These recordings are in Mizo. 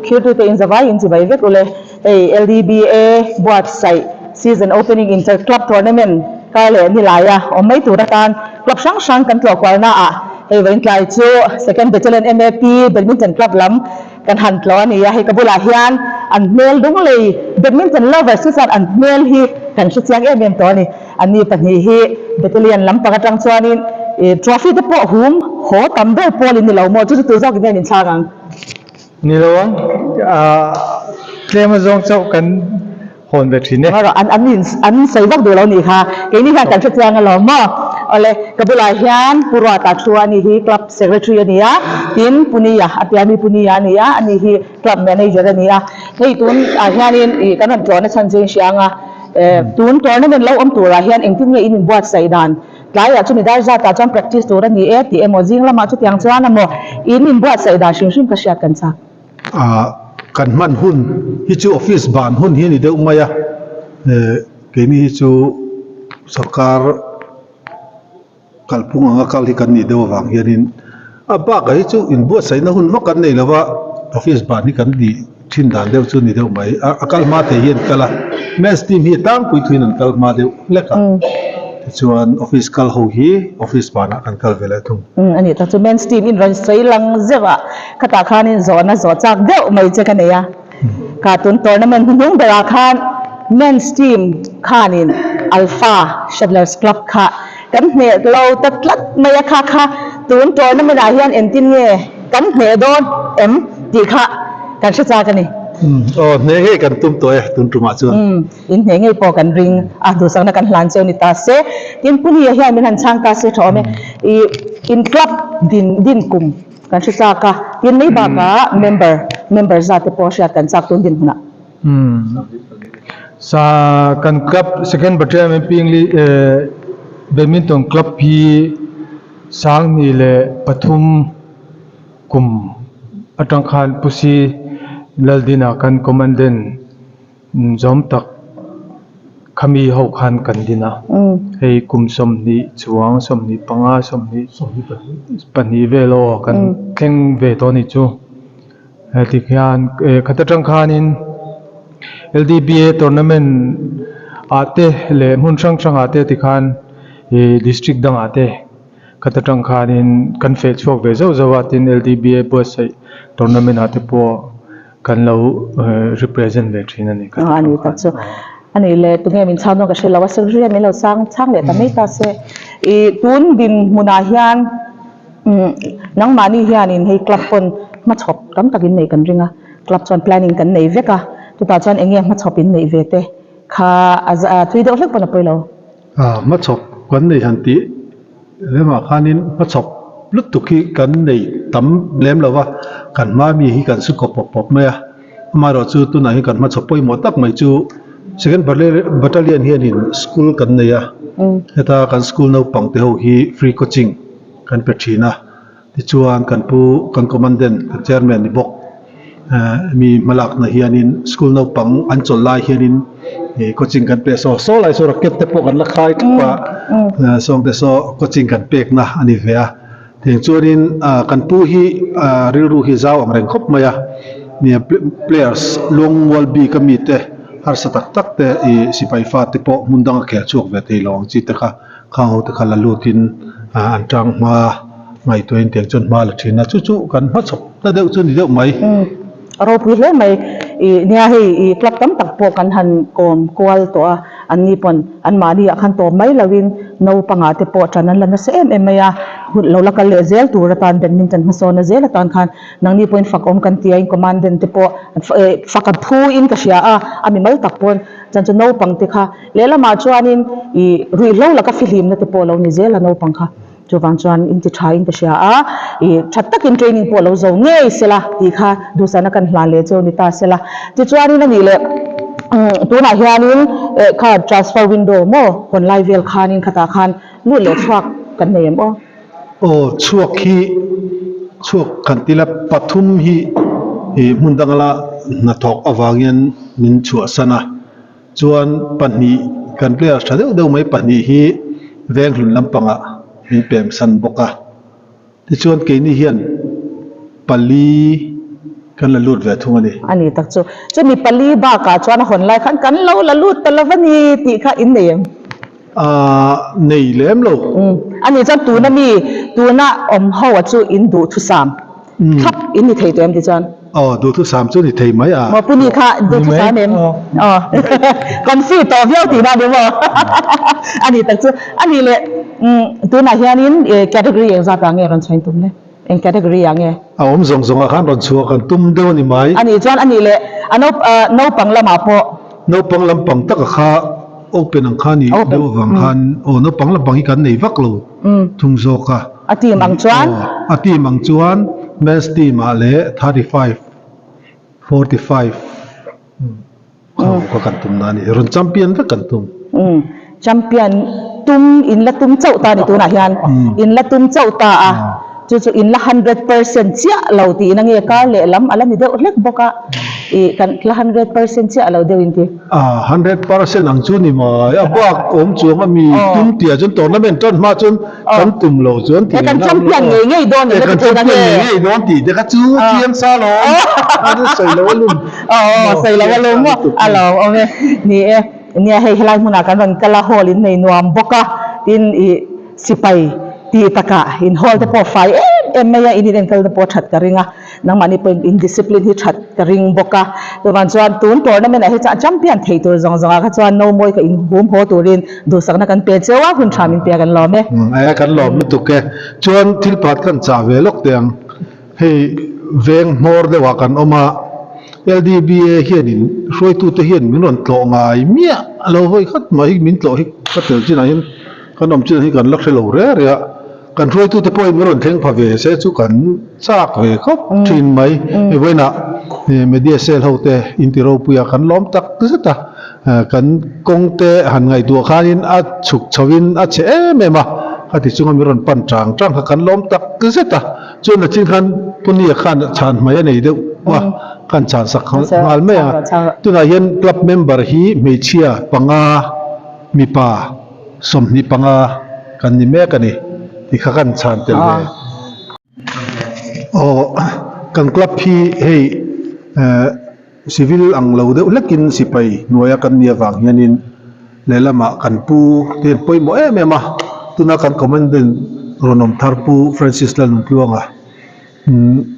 Thirtute in zavai in chibai vek ule. Hei LDBA buatsaih season opening inter club tournament kar leh ni laia awm mai tur atan club hrang hrang kan tlawh kualna ah hei vawiin tlai chu Second Battalion MAP Badminton Club lam kan han tlawh a ni a. Hei ka bulah hian an hmel dung lei badminton lovers chu chuan an hmel hi kan hre chiang em em tawh a ni. Anni pahnih hi Battalion lampang atang chuanin trophy te pawh hum haw tam ber pawl in ni lo maw? Chu chu tu zawkin nge min chhang ang? Ni lo ang, tlem azawng chauh kan hawn ve thin e. Rawh an an in an sawi vak duh lo nih kha, keini hian kan hre chiang alawm maw? Awle, ka bulah hian Pu Ruata thu a ni hi club secretary a ni a, tin Puniya, a piami Puniya a ni a, ani hi club manager a ni a. Hei tun ah hianin ih kan rawn tlawhna chhan chu in hria ang a, tun tournament lo awm turah hian engtin nge in inbuatsaih dan? Tlaiah chumi dar zatah chuan practice tur a ni e tih emaw zing lamah chutiang chuan emaw in inbuatsaih dan hrim hrim ka hriat kan chak. Ah kan hman hun hi chu office ban hun hi a ni deuh mai a, keini hi chu sorkar kalphung anga kal hi kan nih deuh avang hianin a bakah hi chu inbuatsaihna hun vak kan nei lo va, office ban hi kan nih thin dan deuh chu a ni deuh mai. A kal hma thei hian kal a, men's team hi a tlangpui thuin an kal hma deuh hlek a, tichuan office kal ho hi office banah kan kal ve leh thung. A nih tak chu men's team in rawn sawi lang zeuh a, khatah khanin zawhna zawh chak deuh mai che ka nei a, kha tun tournament hnuhnung berah khan men's team khanin Alpha Shuttlers Club kha kan hneh lo ta tlat mai a, kha kha tun tournament ah hian engtin nge Kan hneh dawn em tih kha kan hre chak a ni. Aw, hneh ngei kan tum tawh e tun tumah chuan. Umm, in hneh ngei pawh kan ring a, duhsakna kan hlan cheu ni ta se. Tin, Puni-a hian min han chhang ta se tha awm e. Ih, in club din din kum kan hre chak a, tin mai bakah member, member zat te pawh hriat kan chak tun dinhmunah. Umm, sa kan club second battalion MP English eh badminton club hi 2003 kum atang khan Pu Si Laldina kan commandant zawm tak khami ho khan kan din a, hei kum 20 chuang 25 22 vel aw kan thleng ve tawh a nih chu. Heti khian khat atang khanin LDBA tournament ah te leh hmun hrang hrang ah te tikhan ih district dangah te khat atang khanin kan feh chhuak ve zauh zauh a tin LDBA buatsaih tournament ah te pawh kan lo represent ve thin a ni khat atang khan. A nih le tunge min chhang dawn ka hre lo a secretary hian min lo chhang chhang leh ta mai ta se ih tun dinhmunah hian Umm nangmahni hianin hei club pawn hmachhawp tam tak in neih kan ring a, club chuan planning kan nei vek a, chutah chuan eng nge hmachhawp in neih ve te kha a thui deuh hlek pawn a pawi lo. Ah hmachhawp kan nei han tih lemah khanin hmachhawp lutuk hi kan nei tam lem lo va, kan hma mi hi kan su kawp pawp pawp mai a, amaherawhchu tunah hian kan hmachhawp pawimawh tak mai chu Second Battalion hianin school kan nei a, heta kan school naupang te ho hi free coaching kan pe thin a, tichuan kan pu kan commandant kan chairman ni bawk mi hmalakna hianin school naupang an chawlh lai hianin ih coaching kan pe saw saw lai saw racket te pawh kan la khai teuh a sawng te saw coaching kan pekna a ni ve a, tiang chuanin kan pu hi rilru hi zau ang reng khawp mai a, players lungmual bik ami te harsa tak tak te ih sipai fate pawh hmun danga khel chhuak ve thei lo ang chi te kha. Khang ho te kha la lutin an tang hma ngaihtuahin tiang chuan hma la thin a, chu chu kan hmachhawp ta deuh chu ni deuh mai. Umm a ropui hle mai. Ih nia hei ih club tam tak pawh kan han kawm kual tawh a, an ni pawn an mahni ah khan tawp mai loin naupangah te pawh tan an la nasa em em mai a, hun lo la kal leh zel tur atan badminton hmasawn a zel atan khan nangni pawhin fak awm kan tia in commandant te pawh fak a phu in ka hria a, a mimal tak pawn chuan chu naupang te kha Lehlamah chuanin ih ruihhlo laka fihlimna te pawh lo ni zel a naupang kha. Chuvang chuan in ti tha in ka hria a, ih tha takin training pawh lo zo ngei sela tih kha duhsana kan hlan leh cheu ni ta sela. Tichuanin a nih leh tunah hianin eh kha transfer window maw hawn lai vel khanin khatah khan lut leh chhuak kan nei em aw? Aw chhuak hi chhuak kan ti la pathum hi ih hmun dangala hnathawk avangin min chhuahsan a. Chuan pahnih kan player tha deuh deuh mai pahnih hi Venghlun lampangah min pem san bawk a. Tichuan keini hian pali Kan la lut ve thung a ni. A ni tak chu. Chumi pali bakah chuan a hawn lai khan kan lo la lut ta lo va ni tih kha in nei em? Aaa nei lem lo. Umm a ni chuan tuna mi tuna awm ho a chu in duhthusam thlap in ni thei tawh em ti chuan? Aw duhthusam chu ni thei mai a. Maw puni kha duhthusam em? Aw confi tawh viau tihna a ni maw? A ni tak chu. A nih leh umm tunah hianin category engzat ah nge rawn chhain tum le? Eng category ah nge? A awm zawng zawng ah khan rawn chhuah kan tum deuh a ni mai. A nih chuan a nih leh a naupang lamah pawh. Naupang lampang taka kha open ang kha nih deuh avang khan aw naupang lampang hi kan nei vak lo thung zawk a. A team ang chuan? Aw a team ang chuan men's team ah leh 35, 45. Kha ka kan tum na a ni. Rawn champion vek kan tum. Umm champion tum in la tum chauh ta a ni tunah hian. In la tum chauh ta a, chu chu in la 100% chiah lo tiin a nge kar lehlam a la ni deuh hlek bawk a, ih kan la 100% chiah lo deuh in ti. Ah 100% ang chu ni mai, a bak awm chuang a mi tum tih ah chuan tournament tan hma chuan kan tum lo chuan tih kan champion ngei ngei dawn kan champion ngei ngei dawn tih te kha chu chiang sa lo a sawi lo a lum aw sawi lo a lum maw a lo awm e ni e nia hei helai hmunah kan rawn kal a hall in nei nuam bawk a tin ih sipai tih takah in hall te pawh fai em em mai a in in enkawl te pawh that ka ring a. Nangmahni pawhin in discipline hi that ka ring bawk a, chuvang chuan tun tournament ah hi chuan champion thei tur zawng zawng ah kha chuan no mawi ka in hum haw turin duhsakna kan pe cheu a, hun tha min pe a kan lawm e. Aia kan lawm lutuk e. Chuan thil pakhat kan chah ve lawk teh ang. Hei veng hmawr deuh ah kan awm a, LDBA hianin hruaitute hian min rawn tlawh ngai miah lo vawi khat mai hi min tlawh hi ka tel chinah hian kan awm chinah hi kan la hre lo reng reng a. Kan hruaitute pawhin min rawn thleng pha ve se chu kan chak ve khawp thin mai. Hei vawiinah media cell ho te in ti ropui a, kan lawm tak zet a. Kan kawng te han ngaihtuah khanin a chhuk chhoin a chhe em em a, khati chunga min rawn pan chang chang kha kan lawm tak zet a. Chuan nachin khan Punia khan chhan hmai a nei deuh a, khan chhan sak nghal mai a. Tunah hian club member hi hmeichhia panga mipa. 25 kan ni mek a ni tih kha kan chhan tel ve. Aw kan club hi hei civil ang lo deuh hlekin sipai hnuaia kan nih avang hianin lehlamah kan pu te an pawimawh em em a, tuna kan commandant rawn awm thar Pu Francis Lalnuntluanga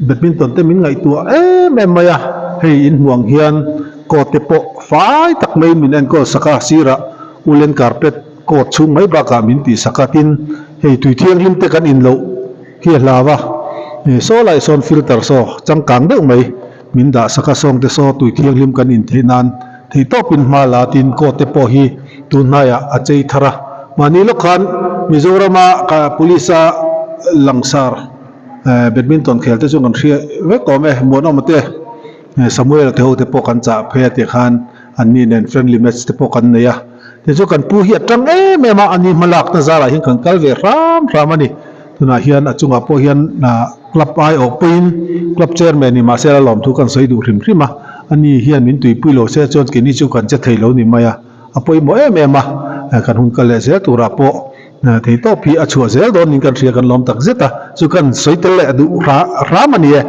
Badminton te min ngaihtuah em em mai a, hei in hmuh ang hian court te pawh fai tak maiin min enkawl sak a, sirah woolen carpet court chhung mai bakah min tih sak a, tin hei tui thianghlim te kan in loh hi a hlau a, saw lai sawn filter saw changkang deuh mai min dah sak a, sawngte saw tui thianghlim kan in theih nan theihtawpin hma la tin court te pawh hi tun hnaiah a chei thar a, mahni lawk khan Mizorama police a langsar. Badminton khel te chu kan hria vek awm e, Muanawma te Samuel te ho te pawh kan chah phei a tih khan anni nen friendly match te pawh kan nei a, tichuan kan pu hi a tang em em a, ani hmalakna zarah hian kan kal ve hram hram a ni, tunah hian a chungah pawh hian club aiawh pawhin club chairman ni mahse a lawmthu kan sawi duh hrim hrim a, ani hian min tuipui lo se chuan keini chu kan che thei lo ni mai a, a pawimawh em em a, kan hun kal leh zel turah pawh. Thei tawp hi a chhuah zel dawn niin kan hria kan lawm tak zet a, chu kan sawi tel leh duh hram a ni e.